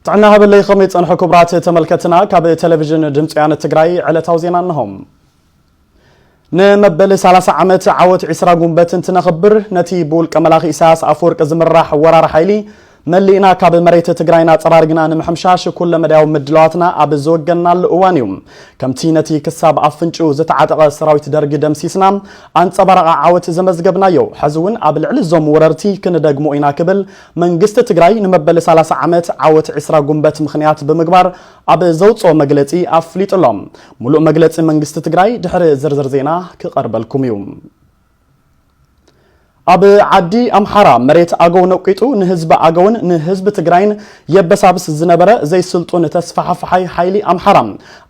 ጥዕና ሃበለይ፣ ከመይ ጸንሑ ክቡራት ተመልከትና? ካብ ቴሌቪዥን ድምፂ ወያነ ትግራይ ዕለታዊ ዜና እንሆ። ንመበል ሰላሳ ዓመት ዓወት ዒስራ ጉንበት እንትነኽብር፣ ነቲ ብውልቀ መላኺ ኢሳያስ ኣፈወርቂ ዝምራሕ ወራር ሓይሊ መሊእና ካብ መሬት ትግራይና ጸራሪግና ንምሕምሻሽ ኩለ መዳያዊ ምድላዋትና ኣብ ዝወገናሉ እዋን እዩ። ከምቲ ነቲ ክሳብ ኣፍንጭኡ ዝተዓጠቐ ሰራዊት ደርጊ ደምሲስና ኣንጸባራቒ ዓወት ዘመዝገብናዮ፣ ሕዚ እውን ኣብ ልዕሊ እዞም ወረርቲ ክንደግሞ ኢና ክብል መንግስቲ ትግራይ ንመበል ሰላሳ ዓመት ዓወት ዒስራ ጉንበት ምኽንያት ብምግባር ኣብ ዘውፅኦ መግለፂ ኣፍሊጡ ኣሎ። ሙሉእ መግለፂ መንግስቲ ትግራይ ድሕሪ ዝርዝር ዜና ክቐርበልኩም እዩ። ኣብ ዓዲ ኣምሓራ መሬት ኣገው ነቂጡ ንህዝቢ ኣገውን ንህዝቢ ትግራይን የበሳብስ ዝነበረ ዘይስልጡን ተስፋሕፋሓይ ሓይሊ ኣምሓራ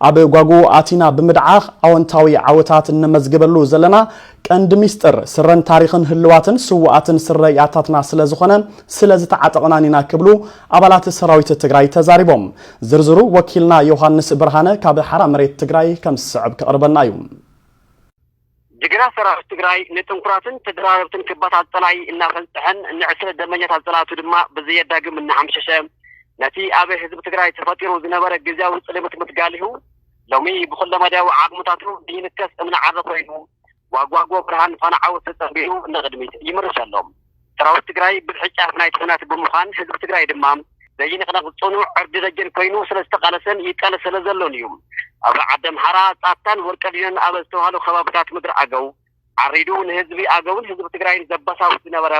ኣብ ጓጉ ኣቲና ብምድዓኽ ኣወንታዊ ዓወታት እነመዝግበሉ ዘለና ቀንዲ ሚስጥር ስረን ታሪኽን ህልዋትን ስውኣትን ስረ ያታትና ስለ ዝኾነ ስለ ዝተዓጠቕናን ኢና ክብሉ ኣባላት ሰራዊት ትግራይ ተዛሪቦም። ዝርዝሩ ወኪልና ዮሃንስ ብርሃነ ካብ ሓራ መሬት ትግራይ ከም ዝስዕብ ከቕርበልና እዩ። ጅግና ሰራዊት ትግራይ ንጥንኩራትን ተደራረብትን ክባታት ጸላኢ እናፈንጽሐን ንዕስለ ደመኛታት ጸላእቱ ድማ ብዘየዳግም እናሓምሸሸ ነቲ ኣብ ህዝቢ ትግራይ ተፈጢሩ ዝነበረ ግዝያዊ ጽልምትምት ጋሊሁ ሎሚ ብኩለመዳያዊ ዓቕምታቱ ዘይንከስ እምኒ ዓረ ኮይኑ ዋጓጎ ብርሃን ፋና ዓወት ተጸንቢሩ ንቕድሚት ይምርሽ ኣሎ። ሰራዊት ትግራይ ብልሒ ጫፍ ናይቲ ኩናት ብምዃን ህዝቢ ትግራይ ድማ ዘይንቕነቕ ጽኑዕ ዕርዲ ደጀን ኮይኑ ስለ ዝተቓለሰን ይቃለስ ስለ ዘሎን እዩ። ኣብ ዓዲ ኣምሓራ ጻታን ወርቀዲኖን ኣብ ዝተባህሉ ከባብታት ምድሪ ኣገው ዓሪዱ ንህዝቢ ኣገውን ህዝቢ ትግራይን ዘበሳብስ ዝነበረ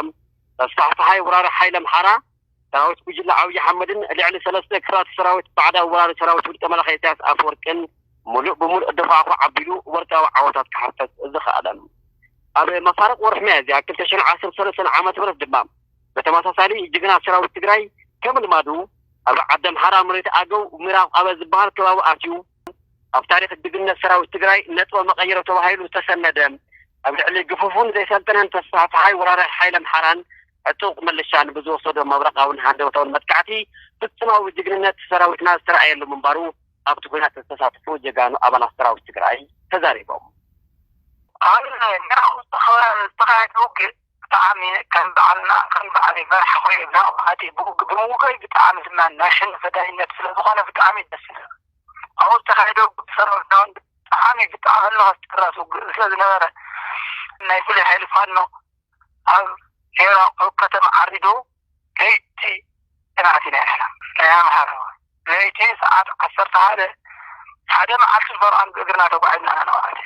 ተስፋሕፋሓይ ወራሪ ሓይሊ ኣምሓራ ሰራዊት ጉጅለ ዓብዪ ኣሕመድን ልዕሊ ሰለስተ ክፍላት ሰራዊት ባዕዳዊ ወራሪ ሰራዊት ውልቀ መላኺ ኢሳያስ ኣፈወርቅን ሙሉእ ብሙሉእ ደፋዕኹ ዓቢሉ ወርቃዊ ዓወታት ክሓፈስ ዝኸኣለ። ኣብ መፋርቕ ወርሒ ሚያዝያ ክልተ ሽሕን ዓሰርተ ሰለስተን ዓመተ ምህረት ድማ ብተመሳሳሊ ጅግና ሰራዊት ትግራይ ከም ልማዱ ኣብ ዓዲ ኣምሓራ መሬት ኣገው ምዕራብ ኣበ ዝበሃል ከባቢ ኣትዩ ኣብ ታሪኽ ጅግነት ሰራዊት ትግራይ ነጥበ መቐየሪ ተባሂሉ ዝተሰነደ ኣብ ልዕሊ ግፉፉን ዘይሰልጠነን ተስፋሕፋሓይ ወራሪ ሓይሊ ኣምሓራን ዕጡቕ ምልሻን ብዝወሰዶ መብረቓውን ሃንደበታውን መጥቃዕቲ ፍጹማዊ ጅግንነት ሰራዊትና ዝተረኣየሉ ምንባሩ ኣብቲ ኲናት ዝተሳተፉ ጀጋኑ ኣባላት ሰራዊት ትግራይ ተዛሪቦም። ኣብ ሜዳ ዝተኻየደ ውግእ ብጣዕሚ ከም በዓልና ከም በዓል መራሕ ኮይኑ ብናቕፋቲ ብምውጋይ ብጣዕሚ ድማ ናይ ሽንፈ ዳይነት ስለ ዝኾነ ብጣዕሚ ደስ ይብል። ኣብኡ ዝተኻየደ ውግእ ብሰራዊትና እውን ብጣዕሚ ብጣዕሚ ህልኽ ኣስጨራሲ ውግእ ስለ ዝነበረ ናይ ፍሉይ ሓይሊ ፋኖ ኣብ ሜዳ ኣብ ከተማ ዓሪዶ ለይቲ ኢና ኣቲና ኢና ናይ ኣምሓራ ለይቲ ሰዓት ዓሰርተ ሓደ ሓደ መዓልቲ ፈርዖን ብእግርና ተጓዒዝና ኢና ንብዓት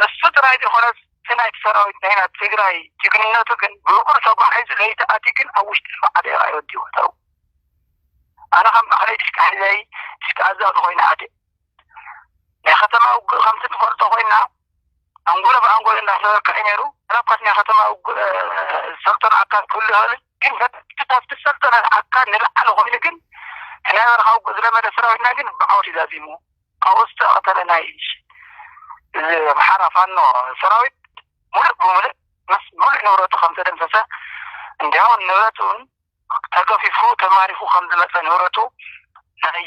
እሱ ጥራይ ዘይኮነስ እቲ ናይቲ ሰራዊት ናይና ትግራይ ጅግንነቱ ግን ብእግሩ ተጓዒዙ ለይቲ ኣትዩ ግን ኣብ ውሽጢ ኣርባዓ ደቂቃ እዩ ወዲኡ ተው ኣነ ከም ባዕለይ ድሽቃ ሒዘይ ድሽቃ ኣዛብእ ኮይነ ኣትየ ናይ ከተማ ውግእ ከምቲ ትፈልጦ ኮይና ኣንጎሎ ብኣንጎሎ እንዳሰበካ እዩ ነይሩ ኣላኳስ ናይ ከተማ ውግእ ዝሰልጠኑ ኣካል ክህሉ ይኽእል ግን ካብቲ ዝሰልጠነ ኣካል ንላዕሊ ኮይኑ ግን ናይ በረኻ ውግእ ዝለመደ ሰራዊትና ግን ብዓወት እዩ ዛዚሙ ካብኡ ዝተቐተለ ናይ እዚ ኣምሓራ ፋኖ ሰራዊት ሙሉእ ብሙሉእ ምስ ሙሉእ ንብረቱ ከም ተደምሰሰ እንዲያው ንብረቱ እውን ተገፊፉ ተማሪኹ ከም ዝመፀ ንብረቱ ናይ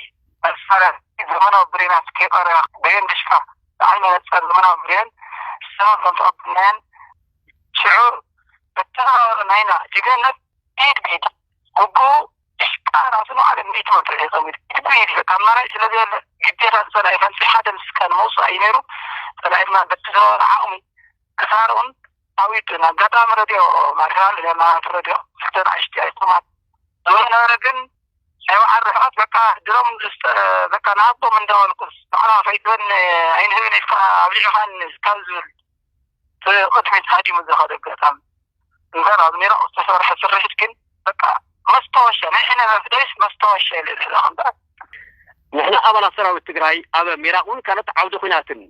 መሳርያ ዘመናዊ ብሬናት ከይቀረያ ብሬን ድሽቃ ብዓይኒ መነፀር ዘመናዊ ብሬን ሰበብ ከም ተቐበልናየን ሽዑ በተኸባበረ ናይና ጅግንነት ኢድ ብኢድ ውግኡ ድሽቃ ራሱ ንባዕሉ ንኢድ መፍርሒ ጸሚዱ ኢድ ብኢድ በቃ ኣማራጭ ስለ ዘየለ ግዴታ ዝጸላኢ ፈንፂሕካ ደምሲስካ ንምውፃእ እዩ ነይሩ። ጸላኢ ድማ በቲ ዝነበሮ ዓቕሚ ክሳርኡን ዓዊቱን ኣጋጣሚ ረድዮ ማእከል ዜና ረድዮ ክልተ ንኣሽቱ ኣይኮማት ዝነበረ ግን ናይ በዓል ርሕቐት በቃ ድሮም በቃ ንኣቦም እንዳበልኩስ ባዕላ ፈይትበን ኣይንህብን ኢልካ ኣብሊዕኻኒ ካብ ዝብል ብቕድሚት ሃዲሙ ዝኸደ ኣጋጣሚ እምበር ኣብ ሚራቕ ዝተሰርሐ ስርሒት ግን በቃ መስታወሻ ናይ ሕነ መፍደይስ መስታወሻ ኢለ ዝሕለኻ እምበር ንሕና ኣባላት ሰራዊት ትግራይ ኣብ ሚራቕን ካልኦት ዓውዲ ኲናትን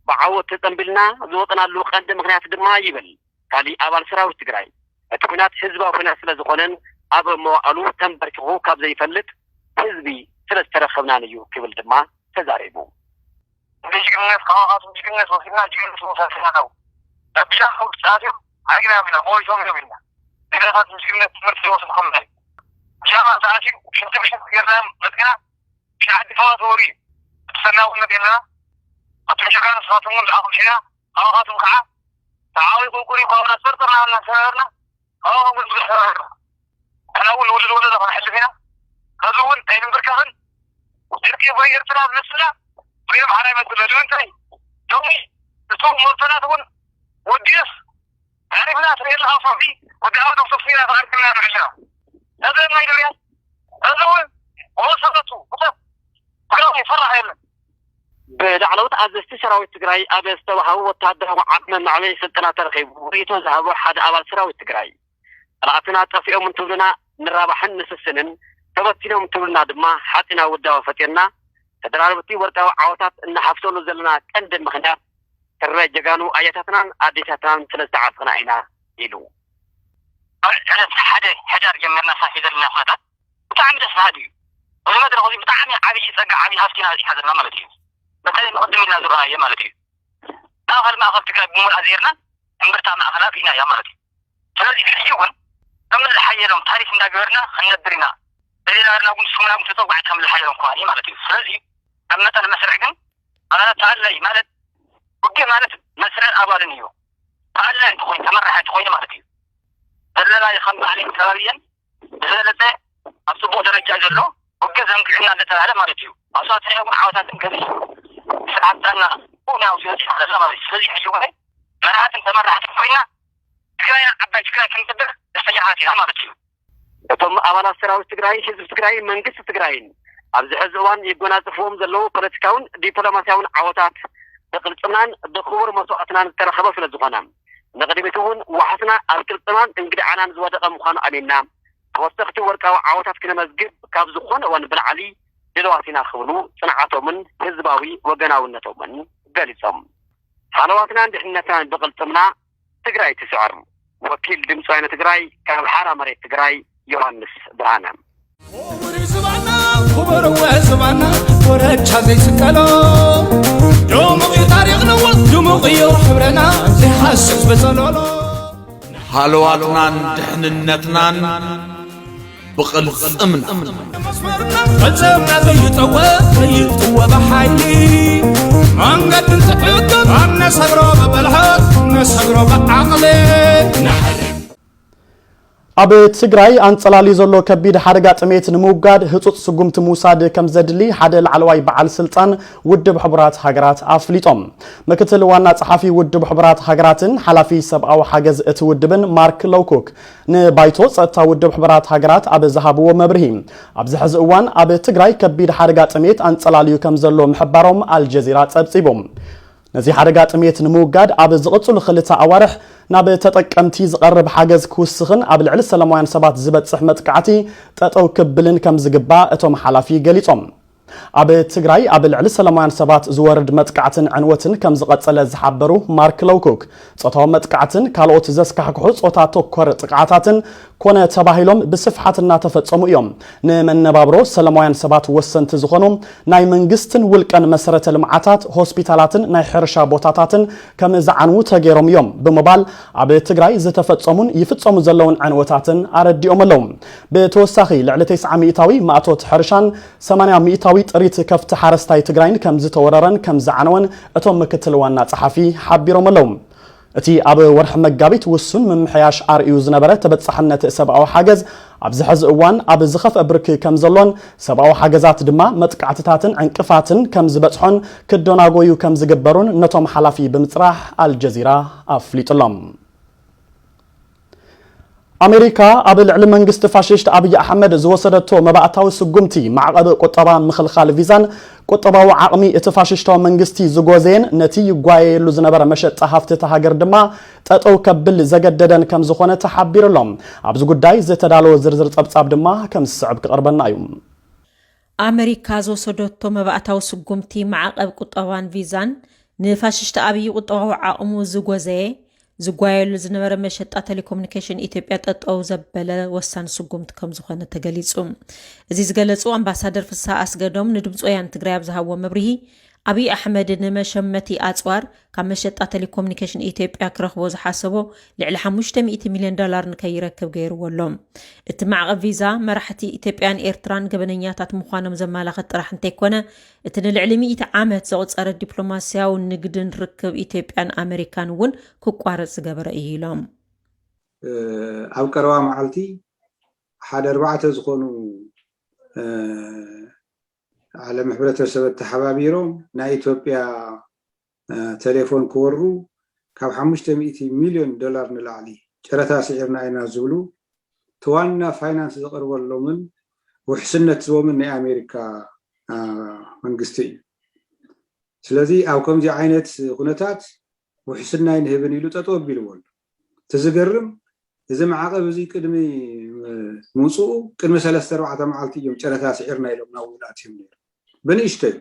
ብዓወት ተጸንቢልና ዝወጸናሉ ቀንዲ ምኽንያት ድማ ይብል ካሊእ ኣባል ሰራዊት ትግራይ እቲ ኲናት ህዝባዊ ኲናት ስለ ዝኾነን ኣብ መዋእሉ ተንበርኪኹ ካብ ዘይፈልጥ ህዝቢ ስለ ዝተረኸብናን እዩ ክብል ድማ ተዛሪቡ። ብጅግንነት ካባኻትኩም ጅግንነት ወሲድና ጅግንነት ምውሳድ ኢና ነው። በብሻኹ ተኣትዮም ዓጊና ኢና ሞይቶም እዮም ኢልና። ጅግናታት ጅግንነት ትምህርቲ ይወስዱ ከም ናይ ብሻኻ ተኣትዩ ሽንቲ ብሽንቲ ጌርናዮም መፂና ሻዕዲ ተዋተወሩ እዩ። እቲ ሰናውነት የለና። ኣቱም ጀጋኑ ንስኻትኩም እውን ንዓኹም ሒና ካባኻትኩም ከዓ ተዓዊቑ ቁሪ ካብና ዝፈርጠርና እናተሰራርና ካባኹም እውን ብዙሕ ሰራርና። ንሕና እውን ንውልድ ወለዶ ከነሕልፍ ኢና። እዚ እውን ኣይንብርከኽን። ድርቂ ወይ ኤርትራ ዝመስላ ብኦም ሓራይ መፅእ በሉ እንታይ ሎሚ እቶም መርቶናት እውን ወዲኡስ ኣሪፍና ትሪኤና ኣብ ሶፊ ወዲ ዓወት ኣብ ሶፊ ኢና ተቐርቅና ንሕና እዚ ናይ ድርያ እዚ እውን መሰረቱ ብሰብ ትግራይ ይፈራሕ የለን። ብላዕለዎት ኣዘዝቲ ሰራዊት ትግራይ ኣብ ዝተዋህቡ ወታደራዊ ዓቕሚ መዕበይ ስልጠና ተረኺቡ ርእይቶ ዝሃቦ ሓደ ኣባል ሰራዊት ትግራይ፣ ጸላእትና ጠፊኦም እንትብሉና ንራባሕን ንስስንን፣ ተበቲኖም እንትብሉና ድማ ሓጺናዊ ውዳበ ፈጢርና ተደራረብቲ ወርቃዊ ዓወታት እናሓፍሰሉ ዘለና ቀንዲ ምኽንያት ስረ ጀጋኑ ኣያታትናን ኣዴታትናን ስለ ዝተዓጠቕና ኢና ኢሉ። ዕለት ሓደ ሕዳር ጀሚርና ሳፊ ዘለና ኩነታት ብጣዕሚ ደስ በሃሊ እዩ። እዚ መድረኽ እዚ ብጣዕሚ ዓብዪ ጸጋ ዓብዪ ሃፍቲ ኢና በጺሕና ዘለና ማለት እዩ። በተለይ ንቕድም ኢልና ዝረኣየ ማለት እዩ። ማእኸል ማእኸል ትግራይ ብምሉኣ ዘይርና እምብርታ ማእኸላ ርኢናያ ማለት እዩ። ስለዚ ሕጂ እውን ከም ዝሓየሎም ታሪፍ እንዳገበርና ክንነብር ኢና። ደሊና ግን ስሙና ግን ተፀዋዕቲ ከም ዝሓየሎም ከዋኒ ማለት እዩ። ስለዚ ኣብ መጠን መስርዕ ግን ኣባላት ተኣላይ ማለት ውግእ ማለት መስርዕን ኣባልን እዩ። ተኣላይ እንተኾይኑ ተመራሒ እንተኾይኑ ማለት እዩ ዘለና ከም ባዕለይ ከባቢየን ብዝበለፀ ኣብ ፅቡቕ ደረጃ ዘሎ ውግእ ዘንግዕና እንደተባሃለ ማለት እዩ። ኣስዋትና እውን ዓወታትን ገቢሱ ስርዓት ጥዕና እውን ያው ሲወፅእ ኣለና ማለት እዩ። ስለዚህ ሕጂ እውን መራሕትን ተመራሕትን ኮይና ትግራይና ዓባይ ትግራይ ክንገብር ደስተኛታት ኢና ማለት እዩ። እቶም ኣባላት ሰራዊት ትግራይ፣ ህዝቢ ትግራይ፣ መንግስቲ ትግራይን ኣብዚ ሕዚ እዋን ይጎናፅፍዎም ዘለዉ ፖለቲካውን ዲፕሎማሲያውን ዓወታት ብቅልፅምናን ብክቡር መስዋእትናን ዝተረኸበ ስለ ዝኾነ ንቅድሚት እውን ዋሕስና ኣብ ቅልፅምናን እንግድዓናን ዝወደቐ ምዃኑ ኣሚንና ተወሰኽቲ ወርቃዊ ዓወታት ክነመዝግብ ካብ ዝኾነ እዋን ብላዕሊ ድልዋት ኢና ክብሉ ፅንዓቶምን ህዝባዊ ወገናውነቶምን ገሊፆም። ሃለዋትናን ድሕነትናን ብቅልፅምና ትግራይ ትስዕር። ወኪል ድምፂ ወያነ ትግራይ ካብ ሓራ መሬት ትግራይ ዮሃንስ ብርሃነ። ክቡር ዝባና ክቡር ወ ዝባና ኮረቻ ዘይስቀሎ ድሙቕ እዩ ታሪኽና ድሙቕ እዩ ሕብረና ዘይሃስስ በፀሎሎ። ሃለዋትናን ድሕንነትናን ብቕልፅምና። መስመርና ቅልፅምና ዘይጠወ ዘይጥወ ብሓይሊ መንገዲ እንትዕቅብ ኣብ ነሰግሮ ብብልሓት ነሰግሮ ብዓቕሊ። ኣብ ትግራይ ኣንጸላልዩ ዘሎ ከቢድ ሓደጋ ጥሜት ንምውጋድ ህጹጽ ስጉምቲ ምውሳድ ከም ዘድሊ ሓደ ላዕለዋይ በዓል ስልጣን ውድብ ሕቡራት ሃገራት ኣፍሊጦም። ምክትል ዋና ጸሓፊ ውድብ ሕቡራት ሃገራትን ሓላፊ ሰብኣዊ ሓገዝ እቲ ውድብን ማርክ ሎውኮክ ንባይቶ ጸጥታ ውድብ ሕቡራት ሃገራት ኣብ ዝሃብዎ መብርሂ፣ ኣብዚ ሕዚ እዋን ኣብ ትግራይ ከቢድ ሓደጋ ጥሜት ኣንጸላልዩ ከም ዘሎ ምሕባሮም ኣልጀዚራ ጸብጺቡ። ነዚ ሓደጋ ጥሜት ንምውጋድ ኣብ ዝቕጽሉ ክልተ ኣዋርሕ ናብ ተጠቀምቲ ዝቐርብ ሓገዝ ክውስኽን ኣብ ልዕሊ ሰላማውያን ሰባት ዝበጽሕ መጥቃዕቲ ጠጠው ክብልን ከም ዝግባእ እቶም ሓላፊ ገሊጾም። ኣብ ትግራይ ኣብ ልዕሊ ሰላማውያን ሰባት ዝወርድ መጥቃዕትን ዕንወትን ከም ዝቐጸለ ዝሓበሩ ማርክ ሎውኮክ፣ ጾታዊ መጥቃዕትን ካልኦት ዘስካሕክሑ ጾታ ተኮር ጥቕዓታትን ኮነ ተባሂሎም ብስፍሓት እናተፈጸሙ እዮም። ንመነባብሮ ሰላማውያን ሰባት ወሰንቲ ዝኾኑ ናይ መንግስትን ውልቀን መሰረተ ልምዓታት፣ ሆስፒታላትን ናይ ሕርሻ ቦታታትን ከም ዝዓንዉ ተገይሮም እዮም ብምባል ኣብ ትግራይ ዝተፈጸሙን ይፍጸሙ ዘለውን ዕንወታትን ኣረዲኦም ኣለዉ። ብተወሳኺ ልዕሊ ተስዓ ሚእታዊ ማእቶት ሕርሻን ሰማንያ ሚእታዊ ጥሪት ከፍቲ ሓረስታይ ትግራይን ከም ዝተወረረን ከም ዝዓነወን እቶም ምክትል ዋና ጸሓፊ ሓቢሮም ኣለዉ። እቲ ኣብ ወርሒ መጋቢት ውሱን ምምሕያሽ ኣርእዩ ዝነበረ ተበጻሕነት ሰብኣዊ ሓገዝ ኣብዚ ሕዚ እዋን ኣብ ዝኸፍአ ብርኪ ከም ዘሎን ሰብኣዊ ሓገዛት ድማ መጥቃዕትታትን ዕንቅፋትን ከም ዝበጽሖን ክደናጎዩ ከም ዝግበሩን ነቶም ሓላፊ ብምጽራሕ ኣልጀዚራ ኣፍሊጡሎም። ኣሜሪካ ኣብ ልዕሊ መንግስቲ ፋሽስት ኣብይ ኣሕመድ ዝወሰደቶ መባእታዊ ስጉምቲ ማዕቐብ ቁጠባ ምኽልኻል ቪዛን ቁጠባዊ ዓቕሚ እቲ ፋሽስታዊ መንግስቲ ዝጎዘየን ነቲ ይጓየየሉ ዝነበረ መሸጣ ሃፍቲ እታ ሃገር ድማ ጠጠው ከብል ዘገደደን ከም ዝኾነ ተሓቢሩ ኣሎ። ኣብዚ ጉዳይ ዝተዳለወ ዝርዝር ጸብጻብ ድማ ከም ዝስዕብ ክቐርበና እዩ። ኣመሪካ ዝወሰደቶ መባእታዊ ስጉምቲ ማዕቐብ ቁጠባን ቪዛን ንፋሽስት ኣብይ ቁጠባዊ ዓቕሙ ዝጎዘየ ዝጓየሉ ዝነበረ መሸጣ ቴሌኮሙኒኬሽን ኢትዮጵያ ጠጠው ዘበለ ወሳኒ ስጉምቲ ከም ዝኾነ ተገሊጹ። እዚ ዝገለጹ ኣምባሳደር ፍስሃ ኣስገዶም ንድምፂ ወያን ትግራይ ኣብ ዝሃብዎ መብርሂ፣ ኣብይ ኣሕመድ ንመሸመቲ ኣፅዋር ካብ መሸጣ ቴሌኮሙኒኬሽን ኢትዮጵያ ክረኽቦ ዝሓሰቦ ልዕሊ ሓሙሽተ ሚእቲ ሚልዮን ዶላር ንከይረክብ ገይርዎ ኣሎ። እቲ ማዕቐብ ቪዛ መራሕቲ ኢትዮጵያን ኤርትራን ገበነኛታት ምዃኖም ዘመላኽት ጥራሕ እንተይኮነ፣ እቲ ንልዕሊ ሚእቲ ዓመት ዘቑጸረ ዲፕሎማስያዊ ንግድን ርክብ ኢትዮጵያን ኣመሪካን እውን ክቋረጽ ዝገበረ እዩ ኢሎም። ኣብ ቀረባ መዓልቲ ሓደ ኣርባዕተ ዝኾኑ ዓለም ሕብረተሰብ ተሓባቢሮም ናይ ኢትዮጵያ ቴሌፎን ክወሩ ካብ ሓሙሽተ ሚእቲ ሚልዮን ዶላር ንላዕሊ ጨረታ ስዒርና ኢና ዝብሉ እቲ ዋና ፋይናንስ ዘቕርበሎምን ውሕስነት ዝቦምን ናይ ኣሜሪካ መንግስቲ እዩ። ስለዚ ኣብ ከምዚ ዓይነት ኩነታት ውሕስና ኣይንህብን ኢሉ ጠጠው ኣቢልዎ ኣሎ። እቲ ዝገርም እዚ ማዕቐብ እዚ ቅድሚ ምውፅኡ ቅድሚ ሰለስተ ኣርባዕተ መዓልቲ እዮም ጨረታ ስዒርና ኢሎም ናብ ውል ኣትዮም ነይሩ። ብንእሽተይ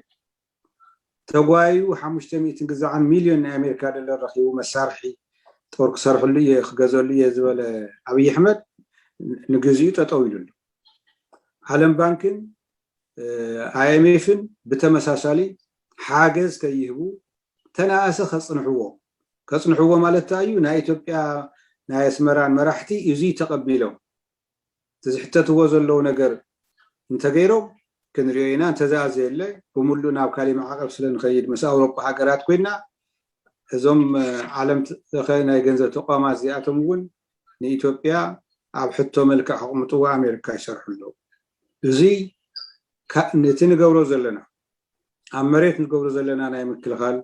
ተጓዩ ሓሙሽተ ሚእትን ግዛዕን ሚልዮን ናይ ኣሜሪካ ዶላር ረኪቡ መሳርሒ ጦር ክሰርሕሉ እየ ክገዘሉ እየ ዝበለ ኣብይ ኣሕመድ ንግዚኡ ጠጠው ኢሉሉ። ዓለም ባንክን ኣይኤምኤፍን ብተመሳሳሊ ሓገዝ ከይህቡ ተናኣሰ ከፅንሕዎ ከፅንሕዎ ማለት እንታይ እዩ? ናይ ኢትዮጵያ ናይ ኣስመራን መራሕቲ እዚ ተቐቢሎም እቲ ዝሕተትዎ ዘለዉ ነገር እንተገይሮም ክንሪኦ ኢና። እንተዘኣ ዘየለ ብምሉእ ናብ ካሊእ ማዕቐብ ስለ ንኸይድ ምስ ኣውሮጳ ሃገራት ኮይና እዞም ዓለም ለኸ ናይ ገንዘብ ተቋማት እዚኣቶም እውን ንኢትዮጵያ ኣብ ሕቶ መልክዕ ከቕምጥዎ ኣሜሪካ ይሰርሑ ኣለዉ። እዚ ነቲ ንገብሮ ዘለና ኣብ መሬት ንገብሮ ዘለና ናይ ምክልኻል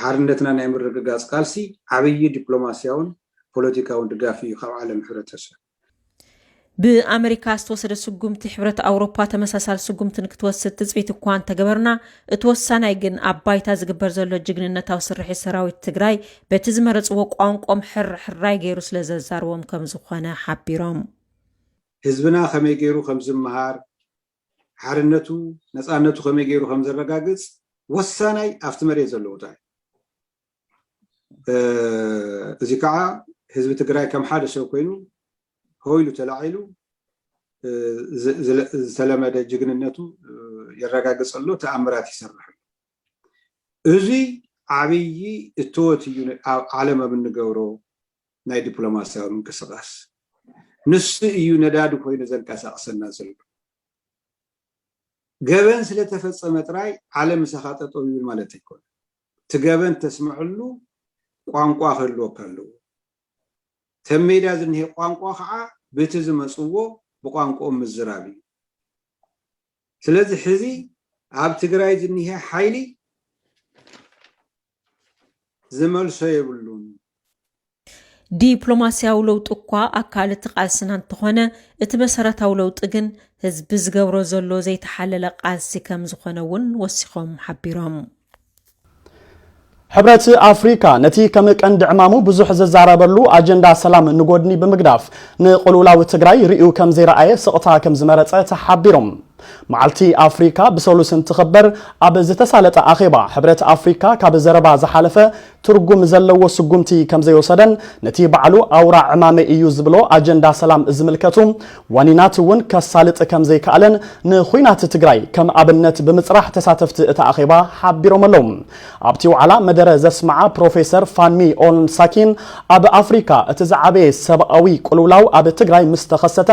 ሓርነትና ናይ ምርግጋፅ ቃልሲ ዓብዪ ዲፕሎማስያውን ፖለቲካውን ድጋፍ እዩ ካብ ዓለም ሕብረተሰብ። ብኣመሪካ ዝተወሰደ ስጉምቲ ሕብረት ኣውሮፓ ተመሳሳሊ ስጉምቲ ንክትወስድ ትፅቢት እኳ እንተገበርና እቲ ወሳናይ ግን ኣብ ባይታ ዝግበር ዘሎ ጅግንነታዊ ስርሒት ሰራዊት ትግራይ በቲ ዝመረፅዎ ቋንቆም ሕር ሕራይ ገይሩ ስለዘዛርቦም ከምዝኾነ ሓቢሮም። ህዝብና ከመይ ገይሩ ከምዝመሃር ሓርነቱ ነፃነቱ ከመይ ገይሩ ከምዘረጋግፅ ወሳናይ ኣብቲ መሬት ዘሎ ቦታ እዩ። እዚ ከዓ ህዝቢ ትግራይ ከም ሓደ ሰብ ኮይኑ ሆይሉ ተላዒሉ ዝተለመደ ጅግንነቱ የረጋግፅ ኣሎ፣ ተኣምራት ይሰርሕ ኣሎ። እዚ ዓብዪ እትወት እዩ ኣብ ዓለም ኣብ እንገብሮ ናይ ዲፕሎማስያዊ ምንቅስቃስ። ንሱ እዩ ነዳዲ ኮይኑ ዘንቀሳቅሰና ዘሎ። ገበን ስለተፈፀመ ጥራይ ዓለም ምሳኻ ጠጠው ይብል ማለት ኣይኮነ። እቲ ገበን ተስምዐሉ ቋንቋ ክህልወካ ኣለዎ። ተብ ሜዳ ዝኒሄ ቋንቋ ከዓ ብቲ ዝመፅዎ ብቋንቋኦም ምዝራብ እዩ። ስለዚ ሕዚ ኣብ ትግራይ ዝኒሄ ሓይሊ ዝመልሶ የብሉን። ዲፕሎማስያዊ ለውጢ እኳ ኣካል እቲ ቃልስና እንተኾነ እቲ መሰረታዊ ለውጢ ግን ህዝቢ ዝገብሮ ዘሎ ዘይተሓለለ ቃልሲ ከም ዝኾነ እውን ወሲኾም ሓቢሮም። ሕብረት ኣፍሪካ ነቲ ከም ቀንዲ ዕማሙ ብዙሕ ዝዛረበሉ ኣጀንዳ ሰላም ንጎድኒ ብምግዳፍ ንቅልውላው ትግራይ ርእዩ ከም ዘይረኣየ ስቕታ ከም ዝመረፀ ተሓቢሮም። መዓልቲ ኣፍሪካ ብሰሉስ እንትኽበር ኣብ ዝተሳለጠ ኣኼባ ሕብረት ኣፍሪካ ካብ ዘረባ ዝሓለፈ ትርጉም ዘለዎ ስጉምቲ ከም ዘይወሰደን ነቲ ባዕሉ ኣውራ ዕማመይ እዩ ዝብሎ ኣጀንዳ ሰላም ዝምልከቱ ዋኒናት እውን ከሳልጥ ከም ዘይከኣለን ንኹናት ትግራይ ከም ኣብነት ብምፅራሕ ተሳተፍቲ እቲ ኣኼባ ሓቢሮም ኣለዉ። ኣብቲ ዋዕላ መደረ ዘስምዓ ፕሮፌሰር ፋንሚ ኦልሳኪን ኣብ ኣፍሪካ እቲ ዝዓበየ ሰብኣዊ ቅልውላው ኣብ ትግራይ ምስ ተኸሰተ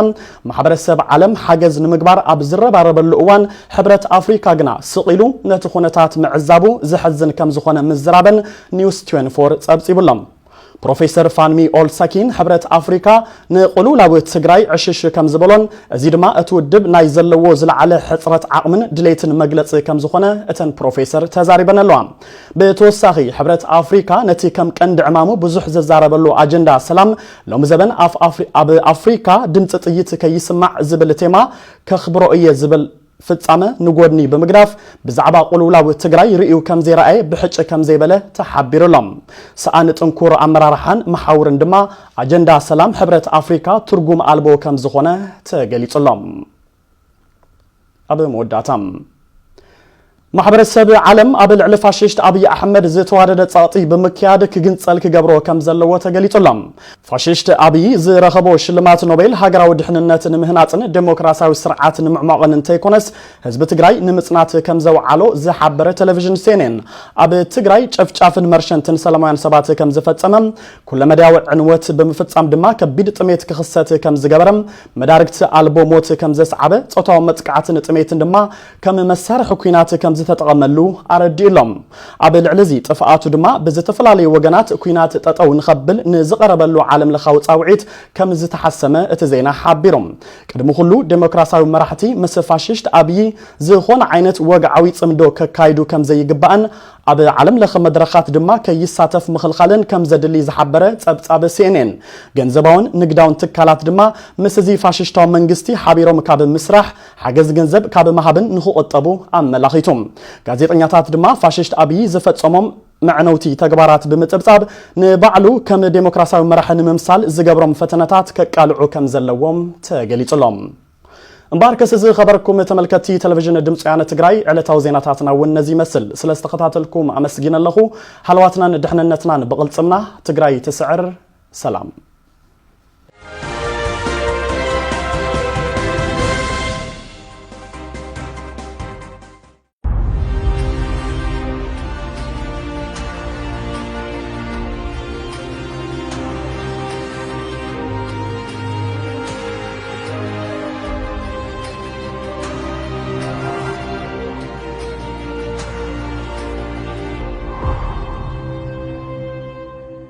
ማሕበረሰብ ዓለም ሓገዝ ንምግባር ኣብ ዝረባረበሉ እዋን ሕብረት ኣፍሪካ ግና ስቕ ኢሉ ነቲ ኩነታት ምዕዛቡ ዘሕዝን ከም ዝኾነ ምዝራበን ኒውስ ቲዌንቲ ፎር ፀብፂቡ ኣሎ። ፕሮፌሰር ፋንሚ ኦልሳኪን ሕብረት ኣፍሪካ ንቅልውላው ትግራይ ዕሽሽ ከም ዝበሎን እዚ ድማ እቲ ውድብ ናይ ዘለዎ ዝለዓለ ሕፅረት ዓቕምን ድሌትን መግለፂ ከም ዝኾነ እተን ፕሮፌሰር ተዛሪበን ኣለዋ። ብተወሳኺ ሕብረት ኣፍሪካ ነቲ ከም ቀንዲ ዕማሙ ብዙሕ ዝዛረበሉ ኣጀንዳ ሰላም ሎሚ ዘበን ኣብ ኣፍሪካ ድምፂ ጥይት ከይስማዕ ዝብል ቴማ ከኽብሮ እየ ዝብል ፍጻመ ንጎድኒ ብምግዳፍ ብዛዕባ ቁልውላው ትግራይ ርእዩ ከም ዘይረኣየ ብሕጭ ከም ዘይበለ ተሓቢሩ ኣሎ። ሰኣን ጥንኩር ኣመራርሓን መሓውርን ድማ ኣጀንዳ ሰላም ሕብረት ኣፍሪካ ትርጉም ኣልቦ ከም ዝኾነ ተገሊጹ ኣሎ። ኣብ መወዳእታ ማሕበረሰብ ዓለም ኣብ ልዕሊ ፋሽስት ኣብይ ኣሕመድ ዝተዋደደ ጸቕጢ ብምክያድ ክግንጸል ክገብሮ ከም ዘለዎ ተገሊጹ ኣሎ። ፋሽስት ኣብይ ዝረኸቦ ሽልማት ኖቤል ሃገራዊ ድሕንነት ንምህናጽን ዴሞክራሲያዊ ስርዓት ንምዕሟቕን እንተይኮነስ ህዝቢ ትግራይ ንምጽናት ከም ዘውዓሎ ዝሓበረ ቴሌቪዥን ሴኔን ኣብ ትግራይ ጨፍጫፍን መርሸንትን ሰላማውያን ሰባት ከም ዝፈጸመ ኩለመዳያዊ ዕንወት ብምፍጻም ድማ ከቢድ ጥሜት ክኽሰት ከም ዝገበረ መዳርግቲ ኣልቦ ሞት ከም ዘስዓበ ጾታዊ መጥቃዕትን ጥሜትን ድማ ከም መሳርሒ ኩናት ከም ዝተጠቐመሉ ኣረዲኡ ኣሎ። ኣብ ልዕሊ እዚ ጥፍኣቱ ድማ ብዝተፈላለዩ ወገናት ኲናት ጠጠው ንኸብል ንዝቐረበሉ ዓለም ለኻዊ ጻውዒት ከም ዝተሓሰመ እቲ ዜና ሓቢሩ። ቅድሚ ኩሉ ዴሞክራሲያዊ መራሕቲ ምስ ፋሽስት ኣብይ ዝኾነ ዓይነት ወግዓዊ ጽምዶ ከካይዱ ከም ዘይግባእን ኣብ ዓለም ለኸ መድረኻት ድማ ከይሳተፍ ምኽልኻልን ከም ዘድሊ ዝሓበረ ጸብጻብ ሲኤንኤን፣ ገንዘባውን ንግዳውን ትካላት ድማ ምስ እዚ ፋሽስታዊ መንግስቲ ሓቢሮም ካብ ምስራሕ ሓገዝ ገንዘብ ካብ ምሃብን ንክቆጠቡ ኣመላኺቱ። ጋዜጠኛታት ድማ ፋሽስት ኣብይ ዝፈጸሞም መዕነውቲ ተግባራት ብምጽብጻብ ንባዕሉ ከም ዴሞክራሲያዊ መራሒ ንምምሳል ዝገብሮም ፈተነታት ከቃልዑ ከም ዘለዎም ተገሊጹሎም። እምበኣርከስ እዚ ኸበርኩም ተመልከትቲ ቴሌቪዥን ድምፂ ወያነ ትግራይ ዕለታዊ ዜናታትና እውን ነዚ ይመስል። ስለ ዝተኸታተልኩም ኣመስጊነ ኣለኹ። ሃለዋትናን ድሕንነትናን ብቕልፅምና። ትግራይ ትስዕር። ሰላም።